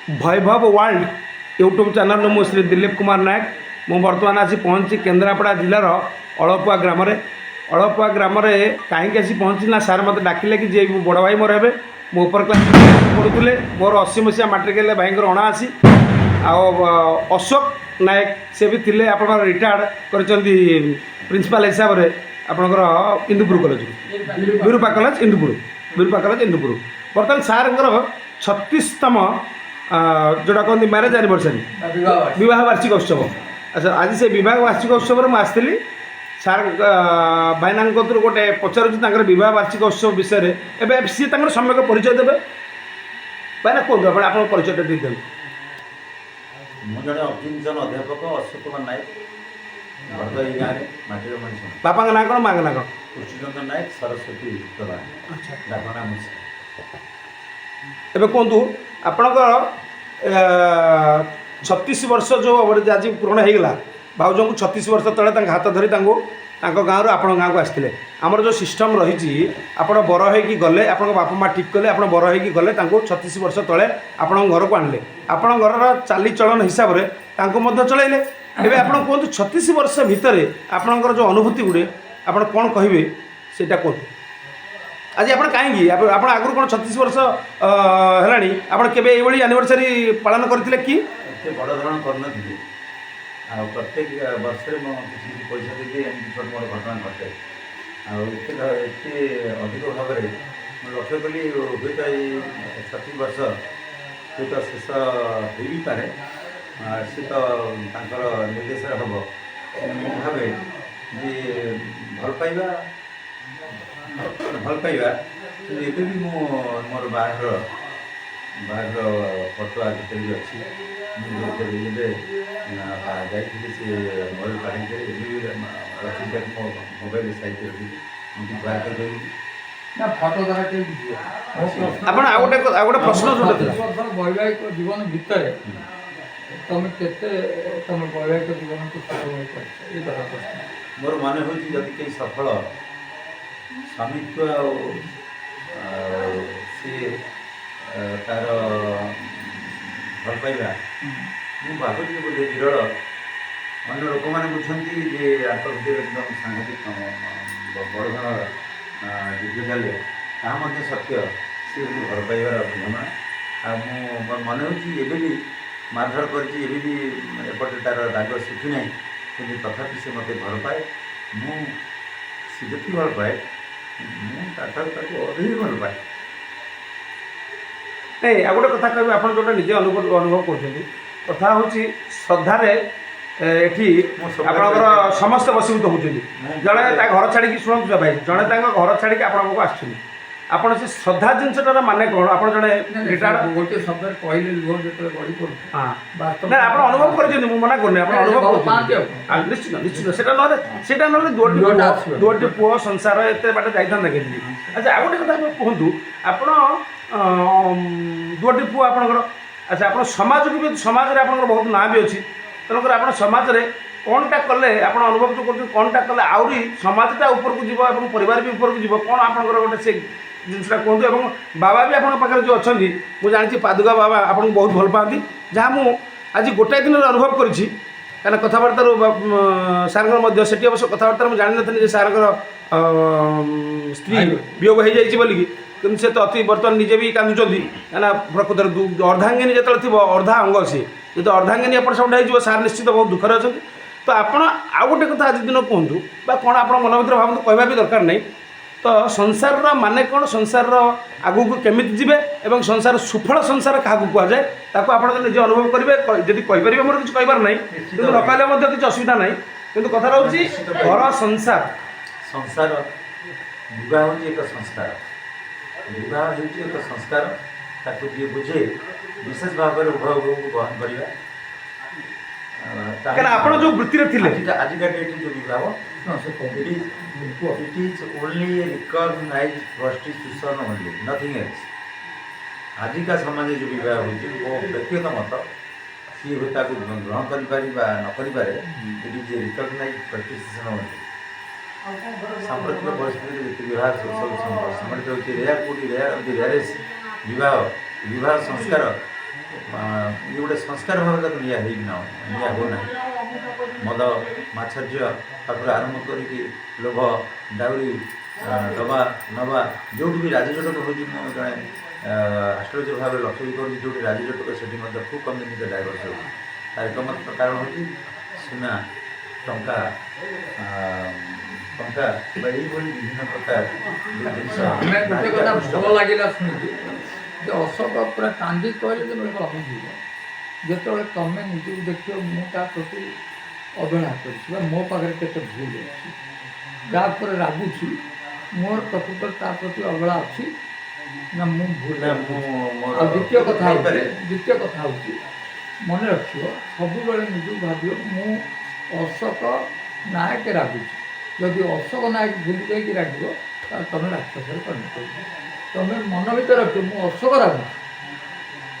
ବୈଭବ world YouTube ଚ୍ୟାନେଲରୁ ମୁଁ ଶ୍ରୀ ଦିଲ୍ଲୀପ କୁମାର ନାୟକ। ମୁଁ ବର୍ତ୍ତମାନ ଆସି ପହଞ୍ଚି କେନ୍ଦ୍ରାପଡ଼ା ଜିଲ୍ଲାର ଅଳପୁଆ ଗ୍ରାମରେ। ଅଳପୁଆ ଗ୍ରାମରେ କାହିଁକି ଆସି ପହଞ୍ଚିଲି ନା, ସାର୍ ମୋତେ ଡାକିଲେ କି ଯିଏ ବଡ଼ ଭାଇ ମୋର ହେବେ, ମୋ ଉପର କ୍ଲାସ୍ ପଢ଼ୁଥିଲେ। ମୋର 80 ମସିହା ମାଟ୍ରିକ ହେଲେ ଭାଇଙ୍କର 79। ଆଉ ଅଶୋକ ନାୟକ, ସେ ବି ଥିଲେ ଆପଣଙ୍କର, ରିଟାୟାର୍ଡ଼ କରିଛନ୍ତି ପ୍ରିନ୍ସିପାଲ୍ ହିସାବରେ ଆପଣଙ୍କର ଇନ୍ଦୁପୁର କଲେଜରୁ, ବିରୁପା କଲେଜ ଇନ୍ଦୁପୁର, ବିରୁପା କଲେଜ ଇନ୍ଦୁପୁର। ବର୍ତ୍ତମାନ ସାର୍ଙ୍କର 36ତମ ଯେଉଁଟା କହନ୍ତି ମ୍ୟାରେଜ୍ ଆନିଭର୍ସରୀ, ବିବାହ ବାର୍ଷିକ ଉତ୍ସବ। ଆଚ୍ଛା, ଆଜି ସେ ବିବାହ ବାର୍ଷିକ ଉତ୍ସବରେ ମୁଁ ଆସିଥିଲି। ସାର୍, ଭାଇନାଙ୍କ କତିରୁ ଗୋଟେ ପଚାରୁଛି ତାଙ୍କର ବିବାହ ବାର୍ଷିକ ଉତ୍ସବ ବିଷୟରେ। ଏବେ ସିଏ ତାଙ୍କର ସମ୍ୟକ ପରିଚୟ ଦେବେ। ଭାଇନା, କୁହନ୍ତୁ, ଆପଣ ଆପଣଙ୍କ ପରିଚୟଟା ଟିକେ ଦିଅନ୍ତୁ। ମୁଁ ଜଣେ ଅକିଞ୍ଚନ ଅଧ୍ୟାପକ ଅଶୋକ କୁମାର ନାୟକ। ଘର ତ ଏଇ ଗାଁରେ, ମାଟିର ମଣିଷ। ବାପାଙ୍କ ନାଁ କ'ଣ, ମାଙ୍କ ନାଁ କ'ଣ? କୃଷ୍ଣଚନ୍ଦ୍ର ନାୟକ, ସରସ୍ୱତୀ ପ୍ରଧାନ। ଡାକ ନାଁ ମୁଷା। ଏବେ କୁହନ୍ତୁ, ଆପଣଙ୍କର 36 ବର୍ଷ ଯେଉଁ ଆଜି ପୂରଣ ହେଇଗଲା, ଭାଉଜଙ୍କୁ 36 ବର୍ଷ ତଳେ ତାଙ୍କ ହାତ ଧରି ତାଙ୍କୁ ତାଙ୍କ ଗାଁରୁ ଆପଣଙ୍କ ଗାଁକୁ ଆସିଥିଲେ। ଆମର ଯେଉଁ ସିଷ୍ଟମ୍ ରହିଛି, ଆପଣ ବର ହେଇକି ଗଲେ, ଆପଣଙ୍କ ବାପା ମା ଠିକ୍ କଲେ, ଆପଣ ବର ହେଇକି ଗଲେ, ତାଙ୍କୁ 36 ବର୍ଷ ତଳେ ଆପଣଙ୍କ ଘରକୁ ଆଣିଲେ। ଆପଣଙ୍କ ଘରର ଚାଲିଚଳନ ହିସାବରେ ତାଙ୍କୁ ମଧ୍ୟ ଚଳାଇଲେ। ଏବେ ଆପଣ କୁହନ୍ତୁ, 36 ବର୍ଷ ଭିତରେ ଆପଣଙ୍କର ଯେଉଁ ଅନୁଭୂତି ଗୁଡ଼ିଏ, ଆପଣ କ'ଣ କହିବେ ସେଇଟା କୁହନ୍ତୁ। ଆଜି ଆପଣ କାହିଁକି, ଆପଣ ଆଗରୁ କ'ଣ 36 ବର୍ଷ ହେଲାଣି, ଆପଣ କେବେ ଏଇଭଳି ଆନିଭର୍ସରୀ ପାଳନ କରିଥିଲେ କି? ଏତେ ବଡ଼ ଧରଣ କରିନଥିଲି। ଆଉ ପ୍ରତ୍ୟେକ ବର୍ଷରେ ମୁଁ କିଛି କିଛି ପଇସା ଦେଇଦିଏ, ଏମିତି ଛୋଟ ମୋଟ ଘଟଣା ଘଟେ। ଆଉ ଏତେ ଅଧିକ ଭାବରେ ମୁଁ ଲକ୍ଷ୍ୟ କଲି, ହୁଏତ ଏଇ 36 ବର୍ଷ ହୁଏତ ଶେଷ ହେଇ ବି ପାରେ। ସେ ତ ତାଙ୍କର ନିର୍ଦ୍ଦେଶରେ ହେବ। କିନ୍ତୁ ମୁଁ ଭାବେ ଯେ ଭଲ ପାଇବା ଭଲ ପାଇବା। କିନ୍ତୁ ଏବେ ବି ମୁଁ ମୋର ବାହାଘର ଫଟୋ ଆ ଭିତରେ ବି ଅଛି। ମୁଁ ଯେତେବେଳେ ଏବେ ଯାଇଥିଲି, ସେ ମୟୂର ପାଣିରେ ଏବେ ବି ଅଛି। ତାକୁ ମୋ ମୋବାଇଲରେ ସାଇତି ରଖିଛି। ମୁଁ କିଛି ବାହାର କରିପାରିବି? ନା, ଫଟୋ ଦ୍ୱାରା କେହି ବୁଝିବ? ମୋ ପ୍ରଶ୍ନ ଆପଣ ଆଉ ଗୋଟେ ପ୍ରଶ୍ନ ଯୋଉଟା ଥିଲା। 36 ବର୍ଷର ବୈବାହିକ ଜୀବନ ଭିତରେ ତମେ କେତେ ତମ ବୈବାହିକ ଜୀବନକୁ ସୁଖମୟ କରିଛ, ଏଇ କଥା ପ୍ରଶ୍ନ। ମୋର ମନେ ହେଉଛି, ଯଦି କେହି ସଫଳ ସ୍ୱାମିତ୍ୱ ଆଉ ସିଏ ତାର ଭଲ ପାଇବା, ମୁଁ ଭାବୁଛି ବୋଧେ ବିରଳ। ଅନ୍ୟ ଲୋକମାନେ ବୁଝନ୍ତି ଯେ ଆଙ୍କ ଭିତରେ ଏକଦମ ସାଂଘାତିକ ବଡ଼ ଧରଣର ଯୁଦ୍ଧ ଚାଲେ। ତାହା ମଧ୍ୟ ସତ୍ୟ। ସିଏ ହେଉଛି ଭଲ ପାଇବାର ବୁଝାମଣା। ଆଉ ମୁଁ ମୋର ମନେ ହେଉଛି, ଏବେ ବି ମାରଧର କରିଛି, ଏବେ ବି ଏପଟେ ତାର ଦାଗ ଶୁଖି ନାହିଁ, କିନ୍ତୁ ତଥାପି ସେ ମୋତେ ଭଲ ପାଏ। ମୁଁ ସେ ଯେତିକି ଭଲ ପାଏ, ମୁଁ ତାଠାରୁ ତାକୁ ଅଧିକ ଭଲ ପାଏ। ନାଇଁ, ଆଉ ଗୋଟେ କଥା କହିବି, ଆପଣ ଯେଉଁଟା ନିଜେ ଅନୁଭବ କରୁଛନ୍ତି, କଥା ହେଉଛି ଶ୍ରଦ୍ଧାରେ ଏଠି ମୁଁ ସବୁବେଳେ ଆପଣଙ୍କର କହିଥାଏ। ସମସ୍ତେ ବଶୀଭୂତ ହେଉଛନ୍ତି। ଜଣେ ତା ଘର ଛାଡ଼ିକି, ଶୁଣନ୍ତୁ ଭାଇ, ଜଣେ ତାଙ୍କ ଘର ଛାଡ଼ିକି ଆପଣଙ୍କ ପାଖକୁ ଆସୁଛନ୍ତି। ଆପଣ ସେ ଶ୍ରଦ୍ଧା ଜିନିଷଟାର ମାନେ କ'ଣ? ଆପଣ ଜଣେ ରିଟାୟାର୍ଡ ଗୋଟିଏ ଶବ୍ଦରେ କହିଲେ ଲୁହ ଯେତେବେଳେ ଗଡ଼ି ପଡୁଛି, ବାସ୍ତବ। ନା, ଆପଣ ଅନୁଭବ କରିଛନ୍ତି, ମୁଁ ମନା କରୁନି, ଆପଣ ନାଇଁ, ଅନୁଭବ ଭଲ କରୁଛନ୍ତି। ପାଆନ୍ତି ଆଉ। ନିଶ୍ଚିତ ନିଶ୍ଚିତ, ସେଇଟା ନହେଲେ ଦୁଇଟି ଲୁହଟା ପୁଅ ଆସିବ। ଦୁଇଟି ପୁଅ, ସଂସାର, ଏତେ ବାଟ ଯାଇଥାନ୍ତା କେମିତି? ଆଚ୍ଛା, ଆଉ ଗୋଟେ କଥା ଆପଣ କୁହନ୍ତୁ, ଆପଣ ଦୁଇଟି ପୁଅ ଆପଣଙ୍କର। ଆଚ୍ଛା, ଆପଣ ସମାଜକୁ ବି, ସମାଜରେ ଆପଣଙ୍କର ବହୁତ ନାଁ ବି ଅଛି। ତେଣୁକରି ଆପଣ ସମାଜରେ କ'ଣଟା କଲେ, ଆପଣ ଅନୁଭବ ଯେଉଁ କରୁଛନ୍ତି, କ'ଣଟା କଲେ ଆହୁରି ସମାଜଟା ଉପରକୁ ଯିବ ଏବଂ ପରିବାର ବି ଉପରକୁ ଯିବ, କ'ଣ ଆପଣଙ୍କର ଗୋଟେ ସେ ଜିନିଷଟା କୁହନ୍ତୁ। ଏବଂ ବାବା ବି ଆପଣଙ୍କ ପାଖରେ ଯେଉଁ ଅଛନ୍ତି, ମୁଁ ଜାଣିଛି ପାଦୁକା ବାବା ଆପଣଙ୍କୁ ବହୁତ ଭଲ ପାଆନ୍ତି, ଯାହା ମୁଁ ଆଜି ଗୋଟାଏ ଦିନରେ ଅନୁଭବ କରିଛି। କାହିଁକିନା କଥାବାର୍ତ୍ତାରୁ ସାର୍ଙ୍କର ମଧ୍ୟ ସେଠି ଅବଶ୍ୟ କଥାବାର୍ତ୍ତାରୁ ମୁଁ ଜାଣିନଥିଲି ଯେ ସାର୍ଙ୍କର ସ୍ତ୍ରୀ ବିୟୋଗ ହେଇଯାଇଛି ବୋଲିକି। କିନ୍ତୁ ସେ ତ ଅତି ବର୍ତ୍ତମାନ ନିଜେ ବି କାନ୍ଦୁଛନ୍ତି। କାହିଁକିନା ପ୍ରକୃତରେ ଅର୍ଦ୍ଧାଙ୍ଗିନୀ ଯେତେବେଳେ ଥିବ, ଅର୍ଦ୍ଧା ଅଙ୍ଗ ସିଏ, ଯଦି ଅର୍ଦ୍ଧାଙ୍ଗିନୀ ଏପଟ ସେପଟ ହେଇଯିବ, ସାର୍ ନିଶ୍ଚିତ ବହୁତ ଦୁଃଖରେ ଅଛନ୍ତି। ତ ଆପଣ ଆଉ ଗୋଟେ କଥା ଆଜି ଦିନ କୁହନ୍ତୁ ବା କ'ଣ ଆପଣ ମନ ଭିତରେ ଭାବନ୍ତୁ, କହିବା ବି ଦରକାର ନାହିଁ। ତ ସଂସାରର ମାନେ କ'ଣ, ସଂସାରର ଆଗକୁ କେମିତି ଯିବେ ଏବଂ ସଂସାର ସୁଫଳ ସଂସାର କାହାକୁ କୁହାଯାଏ, ତାକୁ ଆପଣ ଯଦି ନିଜେ ଅନୁଭବ କରିବେ, ଯଦି କହିପାରିବେ, ମୋର କିଛି କହିବାର ନାହିଁ। କିନ୍ତୁ ନ କହିଲେ ମଧ୍ୟ କିଛି ଅସୁବିଧା ନାହିଁ। କିନ୍ତୁ କଥା ରହୁଛି ଘର ସଂସାର। ସଂସାର, ବିବାହ ହେଉଛି ଏକ ସଂସ୍କାର। ବିବାହ ହେଉଛି ଏକ ସଂସ୍କାର। ତାକୁ ଯିଏ ବୁଝେ, ବିଶେଷ ଭାବରେ ଉଭୟ ଉଭୟଙ୍କୁ ବହନ କରିବା କାହିଁକିନା ଆପଣ ଯେଉଁ ବୃତ୍ତିରେ ଥିଲେ ଆଜିକା ଡେଟ୍ରେ ଯେଉଁ ବିବାହ, ହଁ, ସେ କୁହନ୍ତୁ। It is only a recognized prostitution only, nothing else. ଆଜିକା ସମାଜରେ ଯେଉଁ ବିବାହ ହେଉଛି, ମୋ ବ୍ୟକ୍ତିଗତ ମତ, ସିଏ ହୁଏ ତାକୁ ଗ୍ରହଣ କରିପାରି ବା ନ କରିପାରେ, it is a recognized prostitution only. ସାମ୍ପ୍ରତିକ ପରିସ୍ଥିତିରେ ଯେତେ ବିବାହ ସବୁ ସବୁ ସଂଗଠିତ ହେଉଛି, ରେୟାର, କେଉଁଠି ରେୟାର ଅଫ୍ the ରେୟାରେଷ୍ଟ ବିବାହ, ବିବାହ ସଂସ୍କାର ଇଏ ଗୋଟେ ସଂସ୍କାର ଭାବରେ ତାକୁ ନିଆ ହେଇ ନ ନିଆ ହେଉନାହିଁ। ମଦ, ମାତ୍ସର୍ଯ୍ୟ ପାଖରୁ ଆରମ୍ଭ କରିକି ଲୋଭ, ଡାଉରି, ଦବା ନେବା, ଯେଉଁଠି ବି ରାଜଜୋଟକ ହେଉଛି, ମୁଁ ଜଣେ ଆଷ୍ଟ୍ରୋଲୋଜର ଭାବରେ ଲକ୍ଷ୍ୟ ବି କରୁଛି, ଯେଉଁଠି ରାଜଜୋଟକ ସେଠି ମଧ୍ୟ ଖୁବ୍ କମ୍ ଜିନିଷ ଡାଇଭର୍ସ ହେଉଛି। ତାର ଏକମାତ୍ର କାରଣ ହେଉଛି ସୁନା, ଟଙ୍କା, ଟଙ୍କା ବା ଏଇଭଳି ବିଭିନ୍ନ ପ୍ରକାର ଯେଉଁ ଜିନିଷ ଆମେ ଗୋଟେ ନାରୀକି କଥା ଆକୃଷ୍ଟ ଭଲ କରେ। ଲାଗିଲା ଶୁଣିକି ଯେ ଅଶୋକ ପୁରା କାନ୍ଦି କହିଲେ ଯେ ଗୋଟେ ରହିଯିବ, ଯେତେବେଳେ ତମେ ନିଜକୁ ଦେଖିବ ମୁଁ ତା ପ୍ରତି ଅବହେଳା କରିଛି ବା ମୋ ପାଖରେ କେତେ ଭୁଲ ଅଛି, ଯାହା ଉପରେ ରାଗୁଛି, ମୋର ପ୍ରକୃତରେ ତା ପ୍ରତି ଅବହେଳା ଅଛି ନା ମୁଁ ଭୁଲ? ନା, ମୁଁ ମୋର ଆଉ ଦ୍ୱିତୀୟ କଥା ହେଉଛି, ହେଇପାରେ। ଦ୍ୱିତୀୟ କଥା ହେଉଛି, ମନେ ରଖିବ, ସବୁବେଳେ ନିଜକୁ ଭାବିବ ମୁଁ ଅଶୋକ ନାୟକ ରାଗୁଛି। ଯଦି ଅଶୋକ ନାୟକ ଭୁଲି ଯାଇକି ରାଗିବ, ତାହେଲେ ତମେ ରାକ୍ଷସରେ ପରିଣତ ହେଇଯିବ। ତମେ ମନ ଭିତରେ ରଖିବ ମୁଁ ଅଶୋକ ରାଗୁଛି,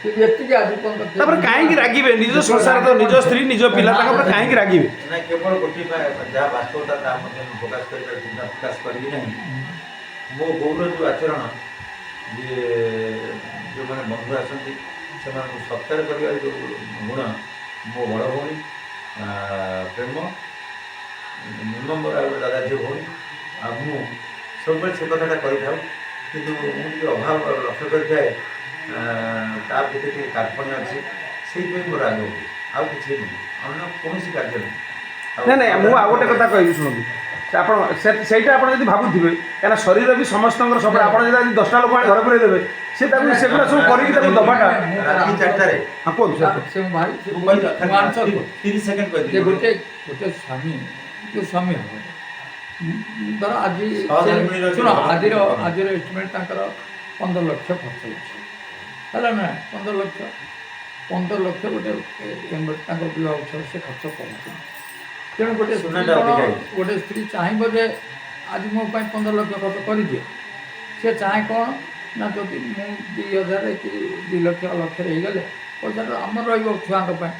କିନ୍ତୁ ଏତିକି ଆଜି ପର୍ଯ୍ୟନ୍ତ ତାପରେ କାହିଁକି ରାଗିବେ? ନିଜ ସଂସାର ତ, ନିଜ ସ୍ତ୍ରୀ, ନିଜ ପିଲା, ତାଙ୍କ ଉପରେ କାହିଁକି ରାଗିବେ? ନା, କେବଳ ଗୋଟିଏ ଯାହା ବାସ୍ତବତା ତାହା ମଧ୍ୟ ମୁଁ ପ୍ରକାଶ କରିବାର ଚିନ୍ତା ପ୍ରକାଶ କରିବି ନାହିଁ। ମୋ ବୋଉର ଯେଉଁ ଆଚରଣ, ଯିଏ ଯେଉଁମାନେ ବନ୍ଧୁ ଆସନ୍ତି ସେମାନଙ୍କୁ ସତ୍କାର କରିବାର ଯେଉଁ ଗୁଣ, ମୋ ବଡ଼ ଭଉଣୀ ପ୍ରେମ, ନିର୍ମମର ଆଉ ଗୋଟେ ଦାଦା ଝିଅ ଭଉଣୀ ଆଉ ମୁଁ ସବୁବେଳେ ସେ କଥାଟା କରିଥାଉ। କିନ୍ତୁ ମୁଁ ଟିକେ ଅଭାବ ଲକ୍ଷ୍ୟ କରିଥାଏ, ତା ଭିତରେ ଟିକେ କାର୍ପଣ୍ୟ ଅଛି, ସେଇଥିପାଇଁ ମୋର ରାଗ ହୁଏ, ଆଉ କିଛି ନୁହେଁ, ଅନ୍ୟ କୌଣସି କାର୍ଯ୍ୟ ନୁହେଁ। ଆଉ ନାଇଁ ନାଇଁ, ମୁଁ ଆଉ ଗୋଟେ କଥା କହିବି, ଶୁଣନ୍ତୁ। ସେ ଆପଣ ସେଇଟା ଆପଣ ଯଦି ଭାବୁଥିବେ, କାହିଁକିନା ଶରୀର ବି ସମସ୍ତଙ୍କର ସବୁବେଳେ, ଆପଣ ଯଦି ଆଜି 10ଟା ଲୋକ ଆଣି ଘରେ ପୁରେଇ ଦେବେ, ସେ ତାକୁ ସେଗୁଡ଼ା ସବୁ କରିକି ତାକୁ ଦବାଟା ରାତି 4ଟାରେ ହଁ, କୁହନ୍ତୁ ସାର୍। ସେ ମୋ ଭାଇ ସେ ମୁଁ କହିବି, ମୁଁ answer କରୁଛି। 30 ସେକେଣ୍ଡ ଯେ କହିବି। ଗୋଟେ ଗୋଟେ ସ୍ୱାମୀ, ଯେଉଁ ସ୍ୱାମୀ ହେବ ଧର ଆଜି ସହଧର୍ମିଣୀର ଶୁଣ, ଯୋଉ ଆଜିର ଆଜିର ଏଷ୍ଟିମେଟ୍ ତାଙ୍କର 15 ଲକ୍ଷ ଖର୍ଚ୍ଚ ହେଇଛି, ହେଲା ନା? 15 ଲକ୍ଷ, 15 ଲକ୍ଷ ଗୋଟେ ତାଙ୍କ ବିବାହ ଉତ୍ସବ ସେ ଖର୍ଚ୍ଚ କରୁଛନ୍ତି। ତେଣୁ ଗୋଟେ ସ୍ତ୍ରୀ ସୁନାଟା କ'ଣ ଅଧିକା ହେଇଛି। ଗୋଟେ ସ୍ତ୍ରୀ ଚାହିଁବ ଯେ ଆଜି ମୋ ପାଇଁ 15 ଲକ୍ଷ ଖର୍ଚ୍ଚ କରିଦିଅ? ସେ ଚାହେଁ କ'ଣ ନା ଯଦି ମୁଁ 2000 କି 2 ଲକ୍ଷ ଲକ୍ଷରେ ହେଇଗଲେ ପଇସାଟା ଆମର ରହିବ ଛୁଆଙ୍କ ପାଇଁ।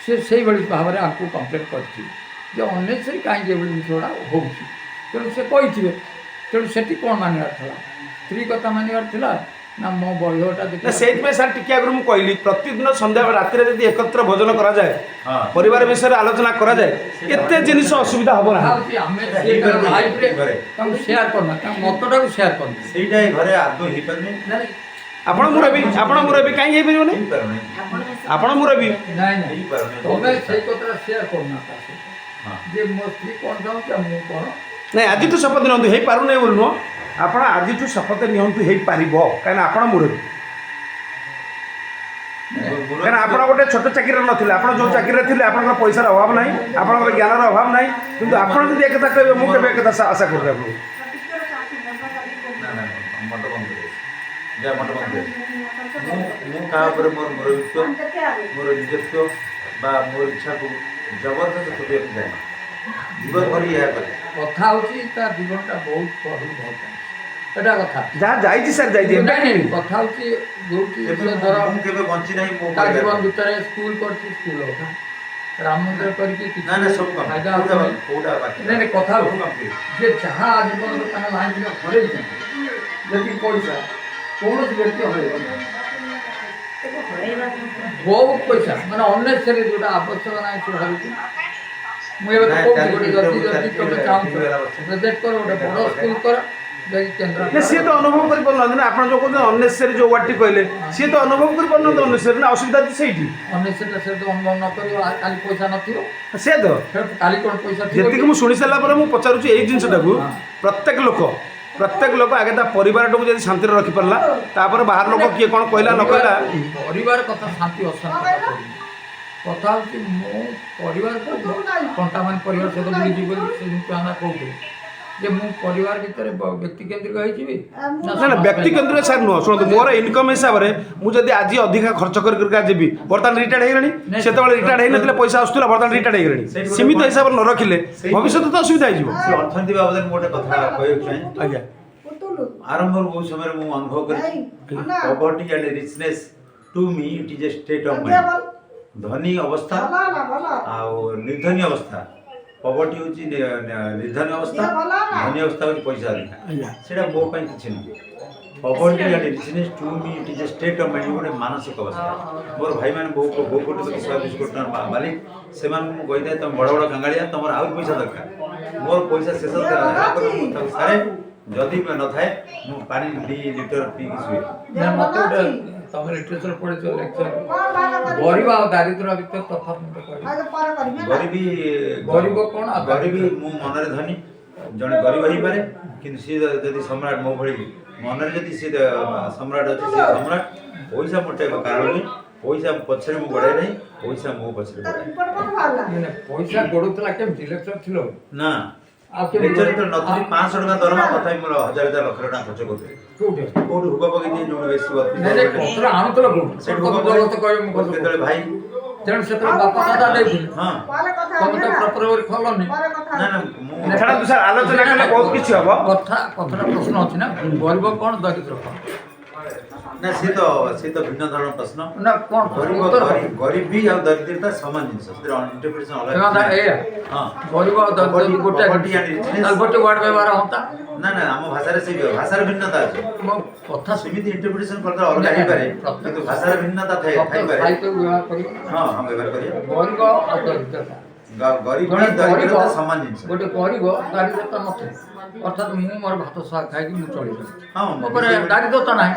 ସେ ସେଇଭଳି ଭାବରେ ଆଙ୍କୁ କମ୍ପ୍ଲେନ୍ କରିଥିବେ ଯେ ଅନ୍ନେସେସରି କାହିଁକି ଏଭଳି ଜିନିଷ ଗୁଡ଼ା ହେଉଛି। ତେଣୁ ସେ କହିଥିବେ। ତେଣୁ ସେଠି କ'ଣ ମାନିବାର ଥିଲା? ସ୍ତ୍ରୀ କଥା ମାନିବାର ଥିଲା ନା ମୋ ବୟସଟା ନା, ଦେଖିବା? ସେଇଥିପାଇଁ ସାର୍ ଟିକେ ଆଗରୁ ମୁଁ କହିଲି, ପ୍ରତିଦିନ ସନ୍ଧ୍ୟା ରାତିରେ ଯଦି ଏକତ୍ର ଭୋଜନ କରାଯାଏ, ହଁ ପରିବାର ବିଷୟରେ ଆଲୋଚନା କରାଯାଏ, ଏତେ ଜିନିଷ ଅସୁବିଧା ହବ କଥା ନାହିଁ। ହେଉଛି ଆମେ ସେଇଟା ସେ ହେଇପାରୁନି ଲାଇଫରେ ଘରେ। ତାଙ୍କୁ ସେୟାର କରୁନା, ତାଙ୍କ ମତଟାକୁ ସେୟାର କରୁନା। ସେଇଟା ଏ ଘରେ ଆଦୌ ହେଇପାରୁନି। ଆପଣ ମୁରବି, ଆପଣ ମୁରବି, କାହିଁକି ହେଇପାରିବନି? ହେଇପାରୁନି। ଆପଣ ମୁରବି। ନାଇଁ ନାଇଁ, ହେଇପାରୁନି। ତମେ ସେଇ କଥାଟା ସେୟାର କରୁନା ତା ସହିତ ଯେ ମୋ ସ୍ତ୍ରୀ କ'ଣ ଚାହୁଁଛି ଆଉ ମୁଁ କ'ଣ। ନାଇଁ, ଆଜିଠୁ ଶପଥ ନିଅନ୍ତୁ, ହେଇପାରୁନାହିଁ ବୋଲି ନୁହଁ, ଆପଣ ଆଜିଠୁ ଶପଥ ନିଅନ୍ତୁ, ହେଇପାରିବ। କାହିଁକିନା ଆପଣ ମୁରବି। କାହିଁକିନା ଆପଣ ଗୋଟେ ଛୋଟ ଚାକିରିରେ ନଥିଲେ, ଆପଣ ଯେଉଁ ଚାକିରିରେ ଥିଲେ ଆପଣଙ୍କର ପଇସାର ଅଭାବ ନାହିଁ, ଆପଣଙ୍କର ଜ୍ଞାନର ଅଭାବ ନାହିଁ। କିନ୍ତୁ ଆପଣ ଯଦି ଏକଥା କହିବେ, ମୁଁ କେବେ ଏକଥା ଆଶା କରୁନି ଆପଣଙ୍କୁ। ନା ନା, ମଟ ବନ୍ଦ କରିଦେଇଛି, ଯା ମଟ ବନ୍ଦ କରିଦେଇଛି। ମୁଁ କାହା ଉପରେ ମୋର ମୁରବିତ୍ୱ, ମୋର ନିଜତ୍ୱ ବା ମୋର ଇଚ୍ଛାକୁ ଜବରଦସ୍ତ ଥୋପିବାକୁ ଚାହେଁ। ଜୀବନ ଭରି ଏହା କରେ। କଥା ହେଉଛି ତା ଜୀବନଟା ବହୁତ ବହୁତ ଭଲ ପାଇଛି, ଏଟା କଥା। ଯାହା ଯାଇଛି ସାର୍ ଯାଇଛି, ଏବେ ନାଇଁ ନାଇଁ, କଥା ହେଉଛି ଯୋଉଠି କେବେ ସେ ଧର ମୁଁ କେବେ ବଞ୍ଚି ନାହିଁ ମୋ ତା ପରିବାର ଜୀବନ ପାଇଁ। ଭିତରେ ସ୍କୁଲ କରିଛି, ସ୍କୁଲ କଥା ରାମ ମନ୍ଦିର କରିକି କିଛି ନା ନା, ସବୁ କାମ ଫାଇଦା କୋଉଟା ଆସୁନି। କୋଉଟା ବାକି? ନାଇଁ ନାଇଁ, କଥା ସବୁ ହେଉଛି complete। ଯେ ଯାହା ଆଜୀବନରେ ତାଙ୍କ ଲାଇଫରେ ହରେଇଛନ୍ତି, ଯେତିକି ପଇସା କୌଣସି ବ୍ୟକ୍ତି ହରେଇବ ନାହିଁ। ବହୁତ ପଇସା ମାନେ ଅନ୍ନେସେସରି ଯୋଉଟା ଆବଶ୍ୟକ ନାହିଁ ସେ ହରେଇଛି। ମୁଁ ଏବେ ତ ନାଇଁ, କହୁଛି ଚାରିଟି ଗୋଟେ ଯଦି ଭିତରେ ଯଦି ଚାରିଟି ତମେ ଚାହୁଁଛ TV ବାଲା ବସିଛନ୍ତି। ପ୍ରୋଜେକ୍ଟ କର, ଗୋଟେ ବଡ଼ ସ୍କୁଲ କର, ଯାଇକି କେନ୍ଦ୍ର ନା, ସିଏ ତ ଅନୁଭବ କରିପାରୁନାହାନ୍ତି ନା। ଆପଣ ଯେଉଁ କହୁଛନ୍ତି ଅନ୍ନେସେସରି, ଯେଉଁ ୱାର୍ଡଟି କହିଲେ, ସିଏ ତ ଅନୁଭବ କରିପାରୁନାହାନ୍ତି ଅନ୍ନେସେସରି ନା, ଅସୁବିଧା ତ ସେଇଠି। ଅନ୍ନେସେସରି ସେ ତ ଅନୁଭବ ନ କରିବ, କାଲି ପଇସା ନଥିବ। ସେ ତ ସେ କାଲି କ'ଣ ପଇସା ଥିବ ଯେତିକି କି? ମୁଁ ଶୁଣି ସାରିଲା ପରେ ମୁଁ ପଚାରୁଛି ଏଇ ଜିନିଷଟାକୁ। ପ୍ରତ୍ୟେକ ଲୋକ ଆଗେ ତା ପରିବାରଟାକୁ ଯଦି ଶାନ୍ତିରେ ରଖିପାରିଲା, ତାପରେ ବାହାର ଲୋକ କିଏ କ'ଣ କହିଲା ନ କହିଲା। ପରିବାର କଥା, ଶାନ୍ତି ଅଶାନ୍ତି କଥା କହୁନି। କଥା ହେଉଛି ମୁଁ ପରିବାରକୁ କଣ୍ଟାମାନେ ପରିବାର ସହିତ ବୁଲିଯିବି ବୋଲି ସେ ଜିନିଷ କହୁଥିଲେ ଯେ ମୁଁ ପରିବାର ଭିତରେ ବ୍ୟକ୍ତି କେନ୍ଦ୍ରିକ ହେଇଯିବି ନା ନା, ବ୍ୟକ୍ତି କେନ୍ଦ୍ରିକ ସାର୍ ନୁହଁ। ଶୁଣନ୍ତୁ, ମୋର ଇନକମ୍ ହିସାବରେ ମୁଁ ଯଦି ଆଜି ଅଧିକା ଖର୍ଚ୍ଚ କରି କରିକା ଯିବି, ବର୍ତ୍ତମାନ ରିଟାୟାର୍ଡ ହେଇଗଲାଣି, ସେତେବେଳେ ରିଟାୟାର୍ଡ ହେଇନଥିଲେ, ପଇସା ଆସୁଥିଲା, ବର୍ତ୍ତମାନ ରିଟାୟାର୍ଡ ହେଇଗଲାଣି, ସୀମିତ ହିସାବରେ ନ ରଖିଲେ ଭବିଷ୍ୟତ ତ ଅସୁବିଧା ହେଇଯିବ। ସେ ଅର୍ଥନୀତି ବାବଦରେ ମୁଁ ଗୋଟେ କଥା କହିବାକୁ ଚାହେଁ। ଆଜ୍ଞା। ଆରମ୍ଭରୁ ବହୁତ ସମୟରେ ମୁଁ ଅନୁଭବ କରିଛି, poverty and richness to me it is a state of mind। ଧନୀ ଅବସ୍ଥା ଆଉ ନିର୍ଦ୍ଧନୀ ଅବସ୍ଥା, ପଭର୍ଟି ହେଉଛି ନିର୍ଦ୍ଧନୀ ଅବସ୍ଥା, ଧନୀ ଅବସ୍ଥା ହେଉଛି ପଇସା ଅଧିକା। ଆଜ୍ଞା। ସେଇଟା ମୋ ପାଇଁ କିଛି ନୁହେଁ। Poverty and richness to me, it is a state of mind. ଗୋଟେ ମାନସିକ ଅବସ୍ଥା। ମୋର ଭାଇମାନେ ବହୁ ବହୁ କୋଟି କୋଟି, 120 କୋଟି ଟଙ୍କା ମାଲିକ। ସେମାନଙ୍କୁ ମୁଁ କହିଥାଏ, ତମେ ବଡ଼ ବଡ଼ କାଙ୍ଗାଳିଆ, ତମର ଆହୁରି ପଇସା ଦରକାର। ମୋର ପଇସା ଶେଷ ହେଲା ପରେ ମୁଁ ତାକୁ ସାରେ। ଯଦି ନଥାଏ, ମୁଁ ପାଣି 2 ଲିଟର ପିଇକି ଶୁଏ। ନା, ମତେ ଗୋଟେ, ତମେ ଲିଟରେଚର ପଢିଛ, ଲେକ୍ଚର, ଗରିବ ଆଉ ଦାରିଦ୍ର୍ୟ ଭିତରେ ତଫାତ ମତେ କହିବ। ଗରିବୀ ଗରିବ କଣ ଆଉ ଗରିବୀ, ମୁଁ ମନରେ ଧନୀ। ଜଣେ ଗରିବ ହେଇପାରେ, କିନ୍ତୁ ସିଏ ଯଦି ସମ୍ରାଟ, ମୋ ଭଳି ମନରେ ଯଦି ସିଏ ସମ୍ରାଟ ଅଛି, ସିଏ ସମ୍ରାଟ। ପଇସା ମୋଟେ ଏକ କାରଣ ନୁହେଁ। ପଇସା ପଛରେ ମୁଁ ଗୋଡ଼ାଏ ନାହିଁ, ପଇସା ମୋ ପଛରେ ଗୋଡ଼ାଏ। ମାନେ ପଇସା ଗୋଡୁଥିଲା କେମିତି? ଲେକ୍ଚର ଥିଲ? ନା। ଆଉ କେମିତି? ଲେକ୍ଚର ଯେତେବେଳେ ନଥିଲି, 500 ଟଙ୍କା ଦରମା, ତଥାପି ମୋର ହଜାର ହଜାର, ଲକ୍ଷ ଟଙ୍କା ଖର୍ଚ୍ଚ କରୁଥିଲି। କୋଉଠି? କୋଉଠି ହୁକ ପକେଇ ଦିଏ, ଯୋଉଠି ବେଶୀ ନାଇଁ ନାଇଁ, ପତ୍ର ଆଣୁଥିଲ କୋଉଠି? ସେଠି ତମେ ହୁକ ଜବରଦସ୍ତ କହିବ ମୁଁ ଖର୍ଚ୍ଚ କେତେବେଳେ ଭାଇ। ତେଣୁ ସେତେବେଳେ ବାପା ଦାଦା ଦେଇଥିଲେ। ହଁ। ତମେ ତ ପ୍ରପର କରି ଖୋଲନି। ନା ନା, ମୁଁ ଛାଡ଼ନ୍ତୁ ସାର୍, ଆଲୋଚନା କଲେ ବହୁତ କିଛି ହବ। କଥାଟା ପ୍ରଶ୍ନ ଅଛି ନା, ଗରିବ କଣ, ଦରିଦ୍ର କଣ? ନା, ସିଏ ତ ଭିନ୍ନ ଧରଣର ପ୍ରଶ୍ନ। ନା, କଣ ଗରିବ ଉତ୍ତର? ଗରିବୀ ଆଉ ଦରିଦ୍ରତା ସମାନ ଜିନିଷ, ସେଥିରେ ଇଣ୍ଟରପ୍ରିଟେସନ ଅଲଗା ସମାଧାନ କିଛି ନାହିଁ। ଏଇଆ। ହଁ। ଗରିବ ଆଉ ଦରିଦ୍ର ଗୋଟେ Poverty and richness. ତାହେଲେ ଗୋଟେ ୱାର୍ଡ ବ୍ୟବହାର ହୁଅନ୍ତା। ନା ନା, ଆମ ଭାଷାରେ ସେଇ ଭାଷାର ଭିନ୍ନତା ଅଛି। ମୋ କଥା ସେମିତି ଇଣ୍ଟରପ୍ରିଟେସନ କରିଦେଲେ ଅଲଗା ହେଇପାରେ, କିନ୍ତୁ ଭାଷାର ଭିନ୍ନତା ଥାଏ ଥାଇପାରେ। ସାହିତ୍ୟ ବ୍ୟବହାର କରିବ। ହଁ ହଁ, ବ୍ୟବହାର କରିବା। ଗରିବ ଆଉ ଦରିଦ୍ରତା। ଗରିବ, ଜଣେ ଗରିବ ଦରିଦ୍ରତା ସମାନ ଜିନିଷ। ଗୋଟେ ଗରିବ ଦାରିଦ୍ରତା ନଥାଏ, ଅର୍ଥାତ୍ ମୁଁ ମୋର ଭାତ ଶାଗ ଖାଇକି ମୁଁ ଚଳିଯାଉଛି। ମୋ ଉପରେ ଦାରିଦ୍ରତା ନାହିଁ,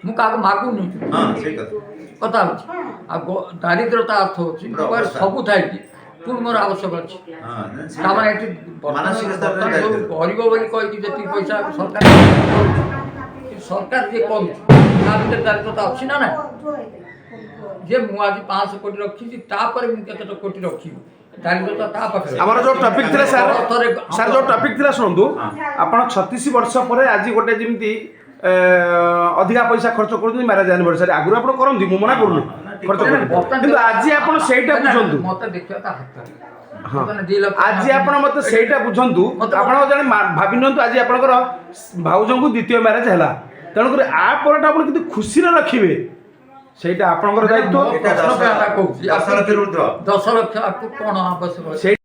ମୁଁ କାହାକୁ ମାଗୁନି। ହଁ, ସେଇ କଥା। କଥା ହେଉଛି, ଆଉ ଦାରିଦ୍ରତା ଅର୍ଥ ହେଉଛି ମୋ ପାଖରେ ସବୁ ଥାଇକି ପୁଣି ମୋର ଆବଶ୍ୟକ ଅଛି। ହଁ, ସେଇଟା। ତାମାନେ ଏଠି ବର୍ତ୍ତମାନ ମାନସିକ ସ୍ତରରେ ବର୍ତ୍ତମାନ ଯୋଉ ଦାରିଦ୍ର୍ୟ। ଗରିବ ବୋଲି କହିକି ଯେତିକି ପଇସା ସରକାର କରୁଛି, ସରକାର ଯିଏ କରୁଛି, ତା ଭିତରେ ଦାରିଦ୍ରତା ଅଛି ନା ନାହିଁ? ଯେ ମୁଁ ଆଜି 500 କୋଟି ରଖିଛି, ତାପରେ ମୁଁ କେତେଟା କୋଟି ରଖିବି, ଦାରିଦ୍ରତା ତା ପାଖରେ। ଆମର ଯୋଉ ଟପିକ ଥିଲା ସାର୍, ସାର୍, ଯୋଉ ଟପିକ ଥିଲା ଶୁଣନ୍ତୁ। ଆପଣ 36 ବର୍ଷ ପରେ ଆଜି ଗୋଟେ ଯେମିତି ଅଧିକା ପଇସା ଖର୍ଚ୍ଚ କରୁଛନ୍ତି ମ୍ୟାରେଜ ଆନିଭର୍ସରୀ। ଆଗରୁ ଆପଣ କରନ୍ତି, ମୁଁ ମନା କରୁନି ଖର୍ଚ୍ଚ କରୁନି, କିନ୍ତୁ ଆଜି ଆପଣ ସେଇଟା ବୁଝନ୍ତୁ। ମତେ ଦେଖିବା ତା ହାତରେ ହଁ। ବର୍ତ୍ତମାନ 2 ଲକ୍ଷ। ଆଜି ଆପଣ ମତେ ସେଇଟା ବୁଝନ୍ତୁ। ଆପଣ ଜଣେ ଭାବି ନିଅନ୍ତୁ, ଆଜି ଆପଣଙ୍କର ଭାଉଜଙ୍କୁ ଦ୍ୱିତୀୟ ମ୍ୟାରେଜ ହେଲା, ତେଣୁକରି ଆ ପରଟା ଆପଣ କିନ୍ତୁ ଖୁସିରେ ରଖିବେ, ସେଇଟା ଆପଣଙ୍କର ଦାୟିତ୍ୱ। ଏଇଟା ପ୍ରଶ୍ନ କହୁଛି। 10 ଲକ୍ଷରୁ ଉର୍ଦ୍ଧ୍ୱ। 10 ଲକ୍ଷ ଆକୁ କଣ ଆବଶ୍ୟକ ଅଛି? ସେଇ